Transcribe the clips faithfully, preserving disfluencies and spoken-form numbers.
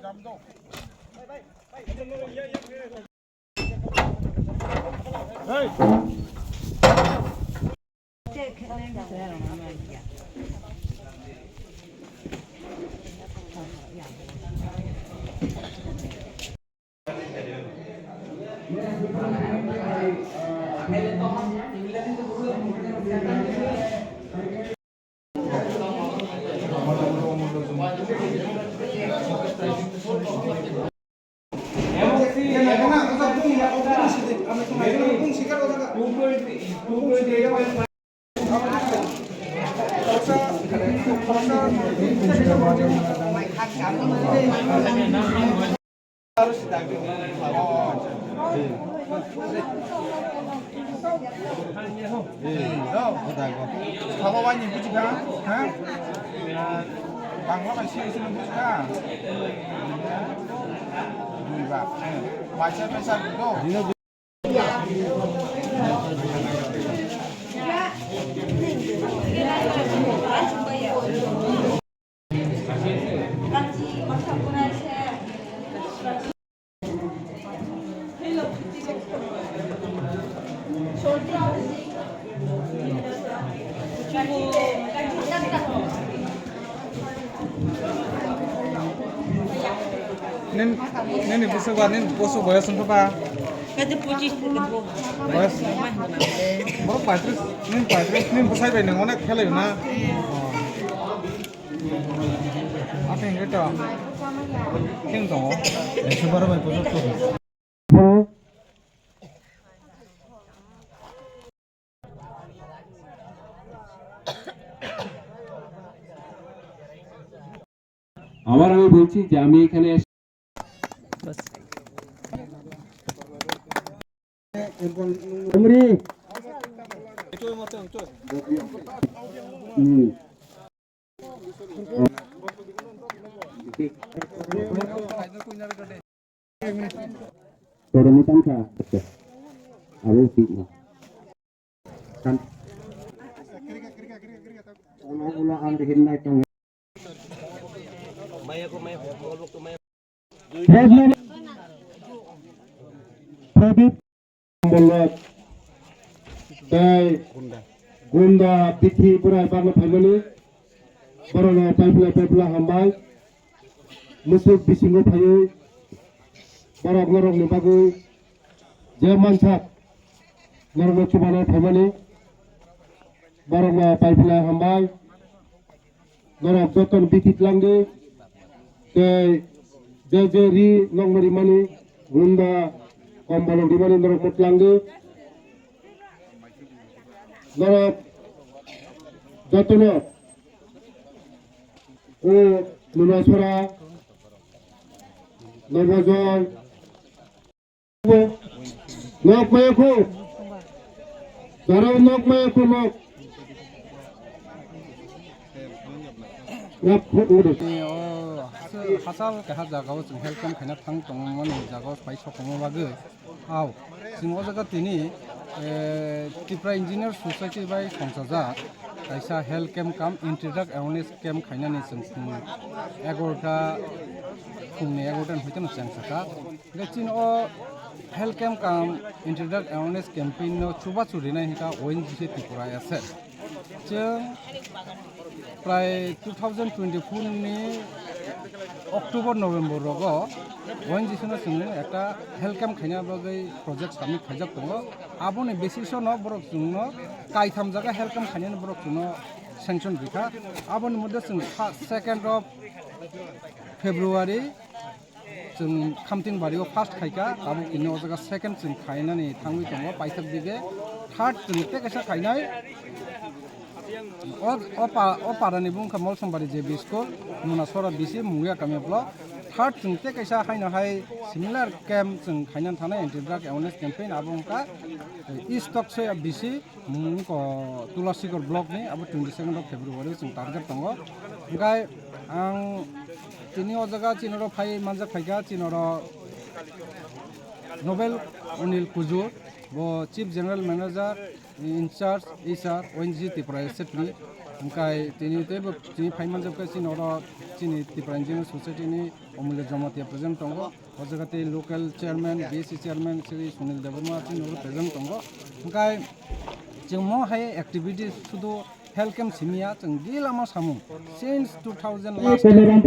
Sabo wani buji kha, ha? Bangla bai sini sini buji kha. Dui ba. Paisa paisa do. Nini, nini bwswk ba, nini bwswk boyos wngkha ba? Kati pochis theke bo. Boyos? Borok paitris, nini paitris, nini bwsai bai nwng onek khelai na? Ate hingke to. King tongo. Ekso baro bai pochos tongo. আবার আমি বলছি যে আমি এখানে এসে হুম। Pero no tanka. Aro ti. Kan. Ulo ulo ang dihin nai tong. Pradip Bolok tei Gunda bithi borai bagwi phaimani, borokno paipla paipla hambai. Musuk bisingo phaiwi borok norokni bagwi je mansak norokno chubana phaimani, borokno paipla hambai. Norok jotono bithi twlangdi, tei je je ri nokno rimani, gunda kombolrok rimani norokno twlangdi. Norok jotono o Lunasora, Nobojol, Nok maya khu. Darao nok maya khu nok. Nok khu udo. Ni o hachal keha jagao chwng health camp khaina thang tongmani jagao pai sokomma bagwi. Ao chwng o jaga tini, eh, Tripura Engineer Society bai songchajak kaisa health camp cum introduction awareness camp khainani chwng phung egarota, phungni egarota ni hoiteno cheng saka. Hingke chini o health camp cum introduction awareness campaign no chubachu rinai hingka O N G C Tripura S F. Chwng prai two thousand twenty-four ni October, November rogo O N G C no chwng ekta health camp khaina bagwi project submit khaijak tongo. Aboni basis o no borok chwngno kaitham jaga health camp khainani borok chwngno sanction rikha. Aboni moddhe chwng first, second of February chwng Khamtinbari o first khaikha, tabuk tini o jaga second chwng khainani thangwi tongo, paithak dige third chwng tei kaisa khainai. O, o pa-, o parani bungkha Molsombari J B School, Nunasora B C, Mungia Kamia Block. Third chwng tei kaisa haino hai similar camp chwng khainani thanai anti drug awareness campaign, abo wngkha East Toksoya B C, Mung ko Tulasikor block ni abo twenty second of February chwng target tongo. Hingkai ang tini o jaga chini oro phai manjak phaikha, chini oro Nobel Anil Kujur, bo Chief General Manager in charge H R O N G C Tripura state ni. Hingkai tini tei bo chini phai manjak khe chini oro Chini Tipra Engineer Society ni Omulya Jamatia present tongo. O jaga tei local chairman, B S C chairman Shri Sunil Debbarma chini oro present tongo. Hingkai chwng mo hai activities sudu health camp simiya chwng gila ma samung. Since two thousand last year, chwng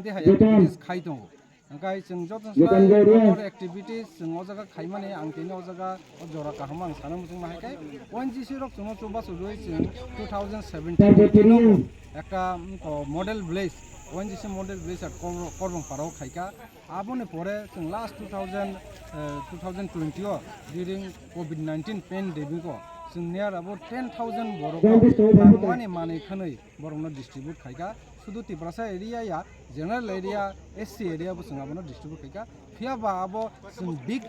tei hai activities khai tongo. Hingkai chwng joto outdoor activities chwng o jaga khaimani ang tini o jaga o jora kaham ang sana muchung ma hai khe O N G C rok chwngno chubachu rwi chwng two thousand seventeen no ekta, mm, ko model village, O N G C model village at Kor-, Korbong Parao khaika. Aboni pore chwng last two thousand, eh, two thousand twenty o during covid nineteen pandemic o chwng near about ten thousand borok rok nangmani manwi khwnwi borokno distribute khaika. Sudu Tiprasa area ya, general area, S C area bo chwng abono distribute khaika. Phiya ba abo chwng big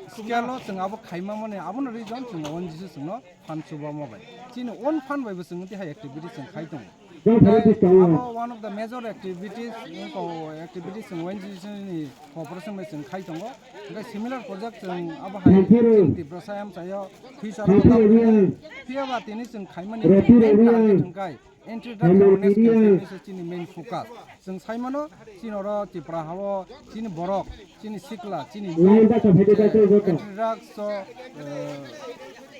scale o chwng abo khaima mani, abono reason chwng O N G C chwngno phan chuba ma bai. Chini own phan bai bo chwng tei hai activity chwng khai tongo. Tei abo one of the major activities, ko activities chwng O N G C ni cooperation bai chwng khai tongo. Hingke similar project chwng abo hai chwng Tiprasa amchaio future o tamo phiya ba tini chwng khaimani main target hingkai anti drug awareness campaign se chini main focus. Chwng saimano chini oro Tipra hao chini borok, chini sikla, chini youth, eh, anti drugs o, eh,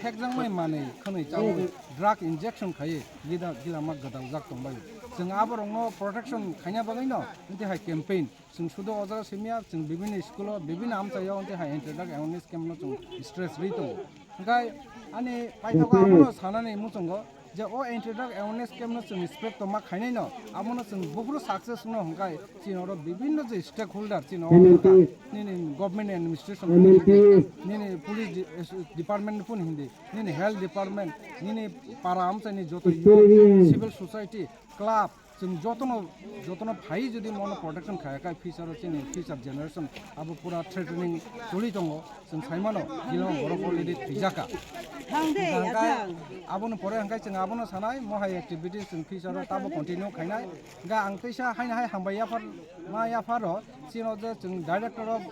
thekjakmani manwi khwnwi chawi drug injection khaiwi gida gilama gwdaljak tongbai. Chwng aborokno protection khaina bagwino tei hai campaign. Chwng sudu o jaga simiya, chwng bibini school o, bibini amchaio tei hai anti drug awareness camp no chwng stress rwi tongo. Hingkai ani paithago abono sanani muchungo je o anti drug awareness camp no chwng spread tongma khainai no, abono chwng buphuru success wngno hingkai chini oro bibinno je stakeholder chini o nini government administration, nini police de-, department ni phone hindi, nini health department, nini para amchaini joto youth, civil society, club, chwng jotono, jotono phai jodi mono protection khaya kha, future o chini future generation abo pura threatening choli tongo, chwng sai mano, gilama borok already thwijaka. Hang de, hingkha aboni pore hingkha chwng abono sanai, mo hai activities chwng future o tabo continue khainai. Hingkha ang teisa haino hai hambai yaphar, ma yapharo, chini o je chwng director of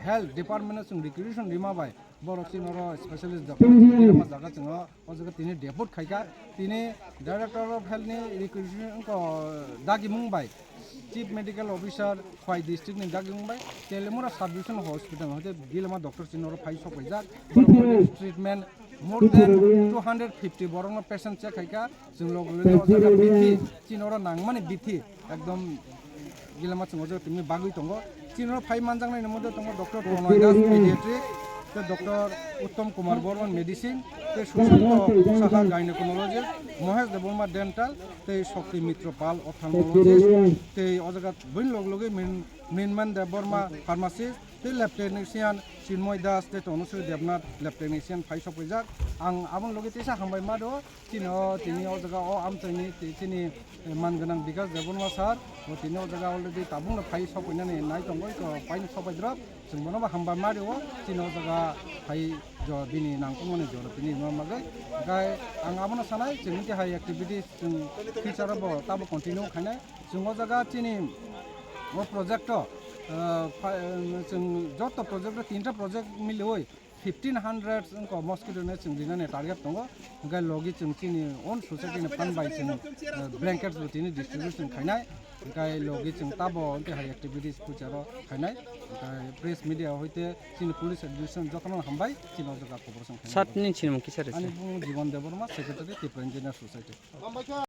health department o chwng recruitment rima bai, borok chini oro specialist doctor rima jaga chwng o. O jaga tini debut khaikha, tini Director of Health ni recruitment wngkha dagimung bai, Chief Medical Officer Khwai District ni dagimung bai, Telemura Sub Division Hospital hoite gilama doctor chini oro phai sokpaijak, borok treatment more than two hundred fifty borok no patient check khaikha, chwng log log o jaga bithi, chini oro nangmani bithi, ekdom gilama chwng o jaga tini bagwi tongo. Chini oro phai manjaknai ni moddhe tongo Doctor Pranay Das, pediatric, tei Doctor Uttam Kumar Borman, medicine, tei Sushanta Saha, gynecologist, Mohesh Debbarma, dental, tei Shakti Mitra Pal, ophthalmologist, tei o jaga buini log logwi Mrin-, Mrinman Debbarma, pharmacist, tei lab technician Chinmoy Das tei Tanusri Debnath, lab technician phai sokpaijak. Ang aboni logi teisa hambai ma do. Chini o, tini o jaga o amchaini ti-, chini, eh, man gwnang Bikas Debbarma sir, o tini o jaga already tabukno phai sokpainani nai tongwi, to paino sokpaidrop, chwng bono bo hambai ma rio, chini o jaga phai jo bini nangkukmani jora tini ma magwi. Hingkhe ang abono sanai, chwng tei hai activities chwng future o bo tabo continue khainai. Chwng o jaga chini o project o, eh, pha-, eh, chwng joto project o tinta project miliwi fifteen hundred wngkha mosquito net chwng rinani target tongo. Hingkhe logi chwng chini own society ni phan bai chwng, eh, blanket bo tini distribution khainai. Hingkhe logi chwng tabo hingkhe hai activities future o khainai. Hingkhe press media hoite chini police administration jotono hambai chini o jaga cooperation khainai. Sir, nini sinimung kisa rwsa? Ani bumung Jibon Debbarma, Secretary, Tipra Engineer Society.